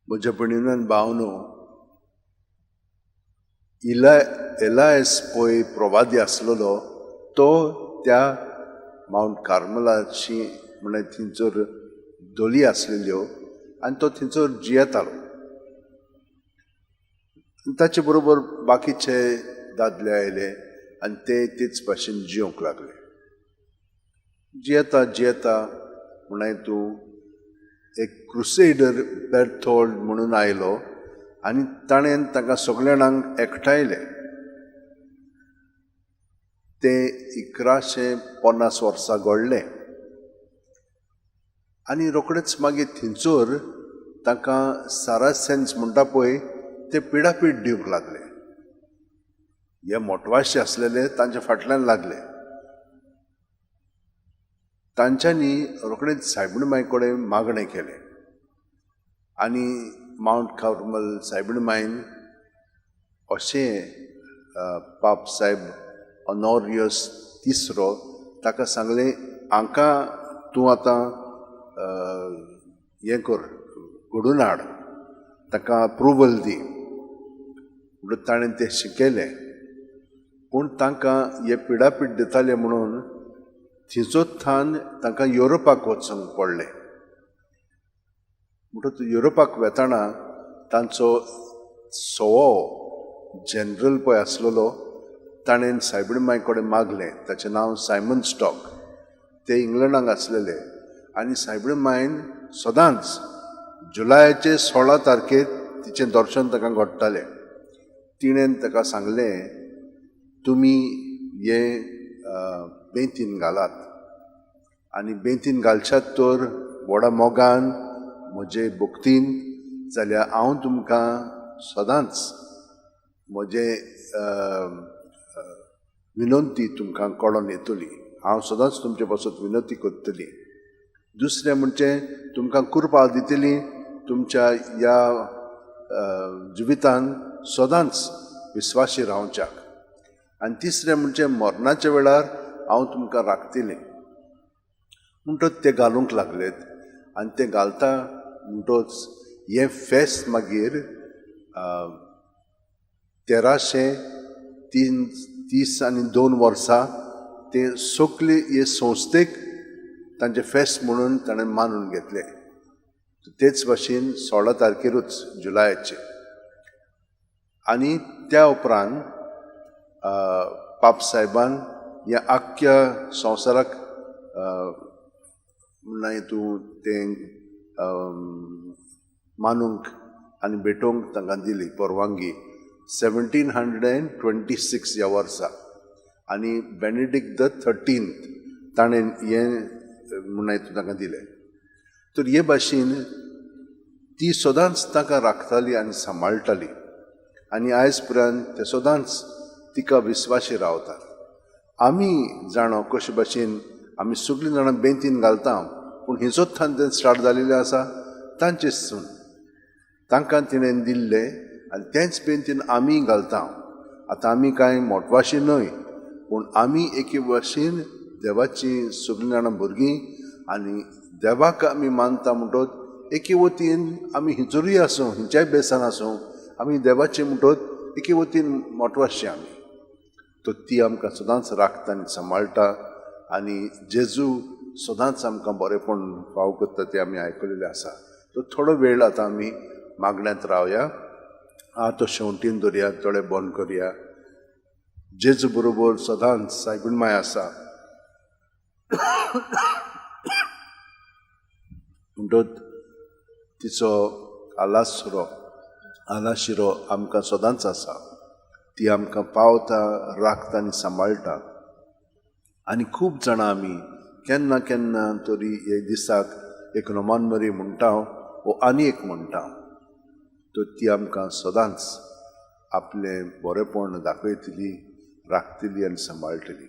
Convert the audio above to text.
म्हज्या भयणीन भावनो, इला एलायस पळय प्रवादी आसलेलो, तो त्या मावंट कार्मलाची म्हणल्यार थंयसर धोली आसलेल्यो आनी तो थंयसर जियेतालो. ताचे बरोबर बाकीचे दादले आयले आनी ते तेच भाशेन जियोंक लागले. जियेता जियेता म्हणल्यार तूं एक क्रुसेडर बेर्थोल्ड म्हणून आयलो आनी ताणें तांकां सगल्या जाणांक एकठांयले. तें 1150 वर्सां घडलें आनी रोखडेच मागीर थंयसर तांकां सारासेन्स म्हणटा पळय ते पिडापीड दिवंक लागले. हे मोटवाशे आसलेले तांच्या फाटल्यान लागले. तांच्यांनी रोखडेच सायबीण माई कडेन मागणें केलें आनी मावंट कार्मल सायबीण माईन अशें पाप सायब ऑनोरियस तिसरो ताका सांगलें, हांकां तूं आतां हें कर, घडून हाड, ताका अप्रुवल दी. म्हणून ताणें तें शिकयलें. पूण तांकां हे पिडापीड दिताले म्हणून थंयचोथान तांकां युरोपाक वचूंक पडलें. म्हणटकच युरोपाक वेताना तांचो सवो जनरल पळय आसलेलो ताणें सायबीण माई कडेन मागलें. ताचें नांव सायमन स्टॉक. ते इंग्लंडाक आसलेले आनी सायबीण माईन सदांच जुलयाचे 16 तारखेर तिचें दर्शन ताका घडटालें. तिणें ताका सांगलें, तुमी हें बेंतीन घालात आनी बेंतीन घालशात तर व्हडा मोगान म्हजे भक्तीन जाल्यार हांव तुमकां सदांच म्हजे विनंती तुमकां कळोन येतली, हांव सदांच तुमचे पासत विनंती करतली. दुसरें म्हणजे तुमकां कृपा दितली तुमच्या ह्या जिवितान सदांच विस्वाशी रावच्याक. आनी तिसरें म्हणजे मरणाच्या वेळार हांव तुमकां राखतलें. म्हणटच ते घालूंक लागलेत आनी ते घालता म्हणटच हें फेस्त मागीर 1332 वर्सां ते सगळे हे संस्थेक तांचें फेस्त म्हणून ताणें मानून घेतलें. तेच भाशेन 16 तारखेरूच जुलयाचे. आनी त्या उपरांत पाप सायबान ह्या आख्ख्या संवसाराक म्हणल्यार तूं तें मानूंक आनी भेटोवंक तांकां दिली परवानगी 1726 ह्या वर्सा. आनी बेनेडिक्ट the 13th ताणें हें म्हणल्यार तूं तांकां दिलें. तर हे भाशेन ती सदांच तांकां राखताली आनी सांबाळटाली आनी आयज पर्यंत ते सदांच तिका विस्वाशी रावतात. आमी जाणो कशे भाशेन आमी सगळीं जाणां बेंतीन घालता, पूण हिंचोत्थान तें स्टार्ट जालेलें आसा तांचे सून तांकां तिणें दिल्लें आनी तेंच बेंतीन आमी घालता. आतां आमी कांय मोटवाशी न्हय, पूण आमी एके भाशेन देवाची सगळीं जाणां भुरगीं आनी देवाक आमी मानता. म्हणटच एके वतीन आमी हिंचरूय आसूं, हिंच्याय बेसान आसूं, आमी देवाचे म्हणटच एके वतीन मोटवाशी आमी. तर ती आमकां सदांच राखता आनी सांबाळटा आनी जेजू सदांच आमकां बरेंपण फाव करता तें आमी आयकलेलें आसा. तर थोडो वेळ आतां आमी मागण्यांत रावया. आतां शेंवटीन दवरया, दोळे बंद करया. जेजू बरोबर सदांच सायबीण माय आसा म्हणटच तिचो आलासरो आलाशिरो आमकां सदांच आसा. ती आमकां पावता, राखता आनी सांबाळटा. आनी खूब जाणां आमी केन्ना केन्ना तरी हे दिसाक एक रोमान मरी म्हणटा वो आनी एक म्हणटा. तर ती आमकां सदांच आपलें बरेंपण दाखयतली, राखतली आनी सांबाळटली.